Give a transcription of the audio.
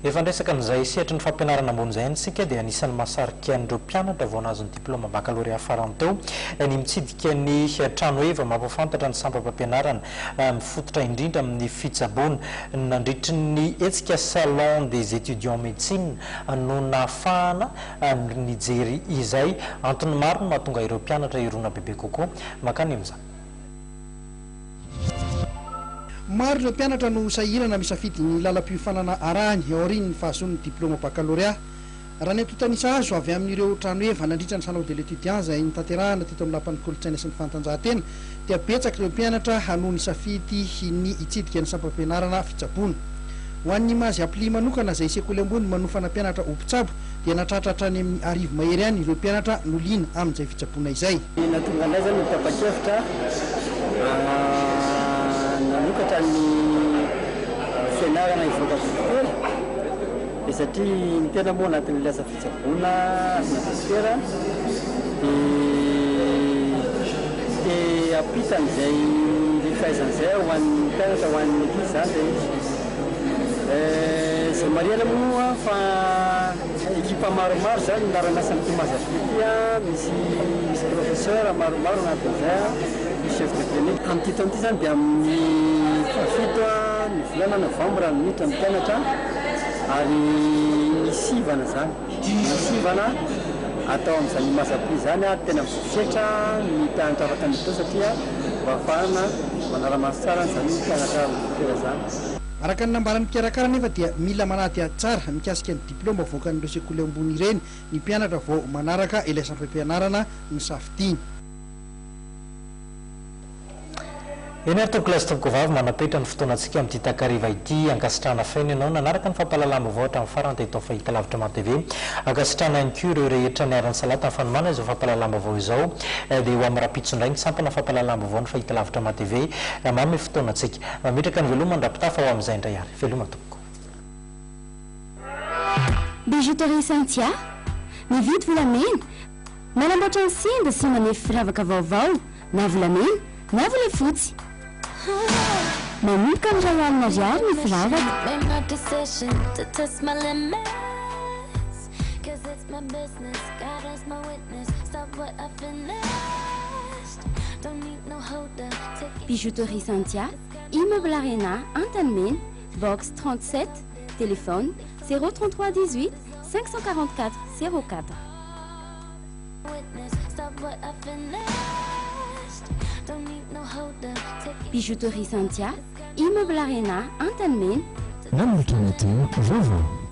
Efa niresaka an'izay sehatry ny fampianarana ambony izay ihany isika dia anisan'ny mahasarika an'ireo mpianatra vao nahazo ny diplaoma bakalorea farany teo ny mitsidika ny trano heva mampahafantatra ny sampam-pampianarana mifototra indrindra amin'ny fitsaboana. Nandritry ny hetsika Salon des étudiants médecine no nahafahana nijery izay. Antony maro no mahatonga ireo mpianatra hirona bebe kokoa mankany amin'izany. Maro ireo mpianatra no sahirana misafidy ny lalam-piofanana arahiny aorian'ny fahazoany ny diplaoma bakalorea. Raha ny antontan'isa azo avy amin'ireo tranoheva nandritra ny Salon de l'étudiant izay notanterahana teto amin'ny Lapan'ny Kolontsaina sy ny Fanatanjahantena dia betsaka ireo mpianatra no nisafidy ny hitsidika ny sampam-pianarana fitsaboana. Ho an'ny Image Appli manokana izay sekoly ambony manofana mpianatra ho mpitsabo dia nahatratra hatrany amin'ny 1000 mahery any ireo mpianatra no liana amin'izay fitsaboana izay. Ny nahatonga anay izany ho tapa-kevitra nanokatra ny fianarana hivoaka dokotera dia satria ny tena moa anatin'ilay asa fitsaboana asana dokotera dia te hampita an'izay ilay fahaizana izay ho an'ny mpianatra ho an'ny ankizy izany ilay izy. Izay marihana moa fa Ekipa maromaro izany no niara-niasa amin'ity Mazafy ity, misy misy professeur maromaro anatin'izay, misy chef de clinique. Amin'ity taona ity izany dia amin'ny fahafito ny volana novambra no miditra ny mpianatra ary ny sivana izany, ny sivana atao amin'izany Mazapy izany ary tena misetra ny mpianatra afaka miditra ao satria mba ahafahana manara-maso tsara an'izany mpianatra dokotera izany. Araka ny nambaran'ny mpikarakara anefa dia mila manadihady tsara mikasika ny diplaoma avoakan'ireo sekoly ambony ireny ny mpianatra vao manaraka ilay sampam-pianarana nosafidiany. Eny ary tompokolahy sy tompokovavy, manapetra ny fotoanantsika amin'ity takariva ity. Ankasitrahana feno ianao nanaraka ny fampahalalam-baovao hatramin'ny farany teto amin'ny fahitalavitra Mah TV. Ankasitrahana ihany koa ireo rehetra niara-nisalahy tamin'ny fanomanana izao fampahalalam-baovao izao. Dia ho amin'ny rahampitso indray ny sampana fampahalalam-baovao ny fahitalavitra Mah TV manome fotoana antsika. Mametraka ny veloma mandra-pitafa ho amin'izay indray ary. Veloma tompoko. Bijouterie Cynthia, mividy volamena, manamboatra ny simba sy manefy firavaka vaovao na volamena na volafotsy. Manomboka amin'ny 1000 ariary ny firavaka. Bijouterie Cynthia, Immeuble Arena, Antanimena, box 37, téléphone 033 18 544 04. Bijouterie Cynthia, Immeuble Arena, Antanimena. Nanolotra ny teo vaovao.